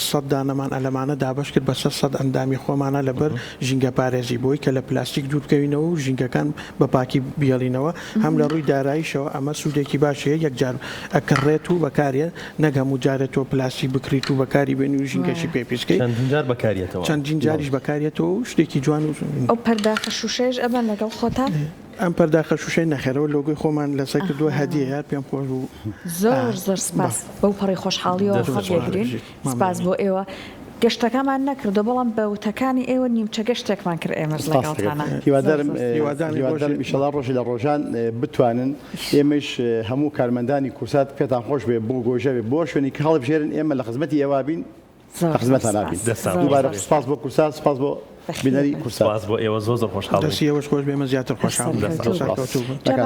سەد دانەمان ئەلەمانە دابەش کرد بەسەر سەد ئەندامی خۆمانا لەبەر ژینگەپارێزی بۆی کە لە پلاستیک دوور بکەوینەوە و ژینگەکان بە پاکی بهێڵینەوە هەم لە ڕووی داراییشەوە ئەمە سوودێکی باشی هەیە یەکجار ئەکڕێت و بەکاریە نەک هەموو جارێ تۆ پلاستیک بکڕیت و بەکاری بێنی و ژینگەشی پێ پیس کەی. چەندین جار بەکاریەتەوە. چەندین جاریش بەکاریەتەوە و شتێکی جوان و. ئەو پەرداخە شووشەیەش ئەبەن لەگەڵ خۆتان؟ ئەم پەرداخە شووشەی نەخێر ئەوە لۆگۆی خۆمان لەسەر کردووە هەدیەیە هەر پێم خۆش بوو. زۆر زۆر سپاس بەو پەڕی خۆشحاڵیەوە دەستت خۆش هەڵیەگرین بێت. سپاس بۆ ئێوە. گەشتەکەمان نەکردووە بەڵام بە وتەکانی ئێوە نیمچە گەشتێکمان کرد ئێمەش سپاس دەکەم. لەگەڵتانا. زۆر هیوادارم زۆر سپاس. هیوادارم هیوادارم ڕۆژێ. ئیشەڵا ڕۆژێ لە ڕۆژان بتوانن ئێمەیش هەموو کارمەندانی کوردسات پێتان خۆش بێ بۆ گۆژە بێ بۆ شوێنی کە هەڵبژێرن ئێمە لە خزمەتی ئێوە بین زۆر لە زۆر خزمەتان سپاس. بین. دەستان زۆر خۆش دووبارە زۆر بێت. سپاس بۆ کوردسات سپاس بۆ بەخێر بینەری بن. کوردسات. سپاس بۆ ئێوە زۆر زۆر خۆشحاڵ بووین. دەستی ئێوەش خۆش بێ ئێمە زیاتر هەر خۆشحاڵ بووین. سەرکەوتوو بن. دەستان خۆش. سەرکەوتوو بن. جا با.